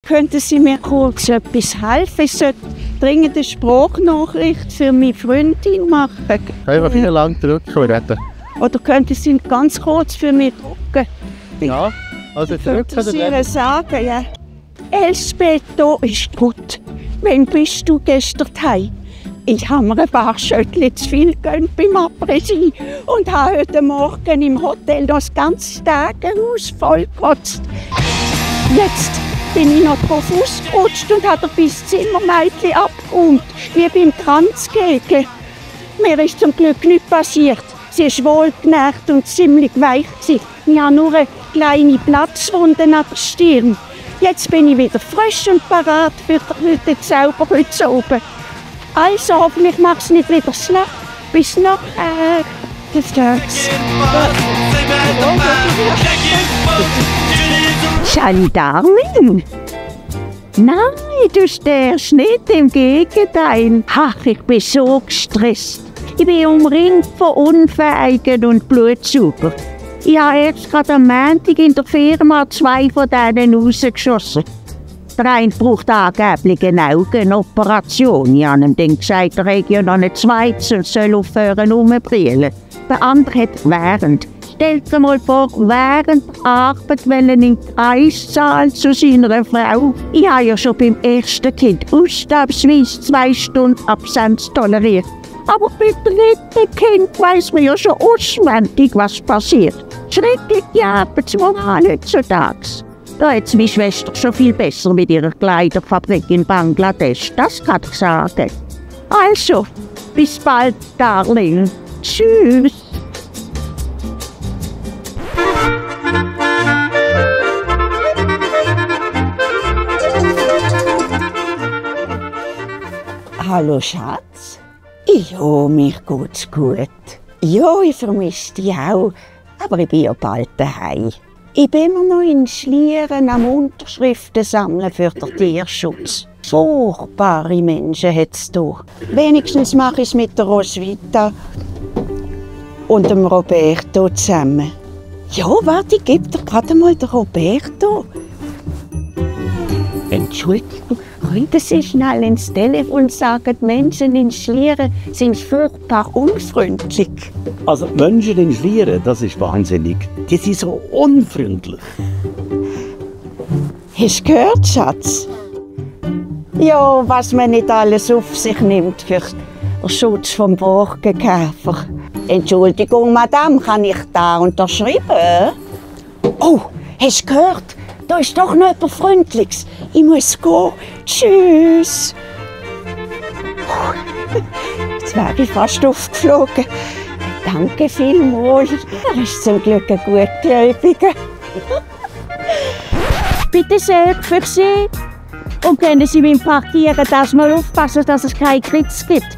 könnten Sie mir kurz etwas helfen? Ich sollte dringend eine Sprachnachricht für meine Freundin machen. Einfach wieder lang drücken und reden. Oder könnten Sie ganz kurz für mich drücken? Ja, also drücken oder Sie reden? sagen, ja. Elsbeth, da ist gut. Wann bist du gestern heim? Ich habe mir ein paar Schöttchen zu viel gegönnt beim Après-Ski und habe heute Morgen im Hotel das ganze Tagehaus vollgekotzt. Jetzt bin ich noch drauf ausgerutscht und habe dabei das Zimmermädchen abgeräumt, wie beim Kranzkegel. Mir ist zum Glück nichts passiert. Sie ist wohlgenährt und ziemlich weich. Ich habe nur eine kleine Platzwunde an der Stirn. Jetzt bin ich wieder frisch und parat für den Zauber heute oben. Also, hoffentlich macht es nicht wieder schlecht. Bis nachher. Das geht's. Charlie Darling? Nein, du störst nicht, im Gegenteil. Ach, ich bin so gestresst. Ich bin umringt von Unfähigen und Blutsauger. Ich habe erst gerade am Montag in der Firma 2 von denen rausgeschossen. Der eine braucht angeblich eine Augenoperation. Ich habe ihm dann gesagt, er hätte ja noch ein zweites und soll aufhören rumbrüllen. Der andere hat während. Stellt dir mal vor, während der Arbeit in den Kreissaal zu seiner Frau. Ich habe ja schon beim ersten Kind ausnahmsweise 2 Stunden Absenz toleriert. Aber beim dritten Kind weiss man ja schon auswendig, was passiert. Schreckliche Arbeitsmoral heutzutage. Da hat meine Schwester schon viel besser mit ihrer Kleiderfabrik in Bangladesch. Das kann ich sagen. Also, bis bald, Darling. Tschüss. Hallo, Schatz. Ja, mir geht's gut. Ja, ich vermisse dich auch, aber ich bin ja bald daheim. Ich bin immer noch in Schlieren am Unterschriften sammeln für den Tierschutz. Furchtbare Menschen hat es hier. Wenigstens mache ich es mit der Roswitha und dem Roberto zusammen. Ja, warte, ich gebe dir gerade mal den Roberto. Entschuldigung, könnten Sie schnell ins Telefon sagen, die Menschen in Schlieren sind furchtbar unfreundlich. Also die Menschen in Schlieren, das ist wahnsinnig. Die sind so unfreundlich. Hast du gehört, Schatz? Ja, was man nicht alles auf sich nimmt für den Schutz vom Borkenkäfer. Entschuldigung, Madame, kann ich da unterschreiben? Oh, hast du gehört? Da ist doch noch etwas Freundliches. Ich muss gehen. Tschüss. Jetzt wäre ich fast aufgeflogen. Danke vielmals. Er ist zum Glück ein Gutgläubiger. Bitte sehr für Sie. Und können Sie beim Parkieren das mal aufpassen, dass es keine Kritz gibt.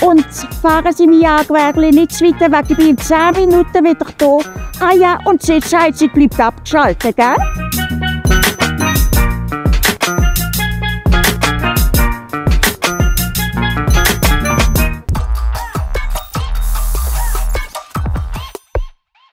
Und fahren Sie mein Jagdwägel nicht zu weit weg. Ich bin in 10 Minuten wieder da. Ah ja, und die Sitzheizung bleibt abgeschaltet, gell?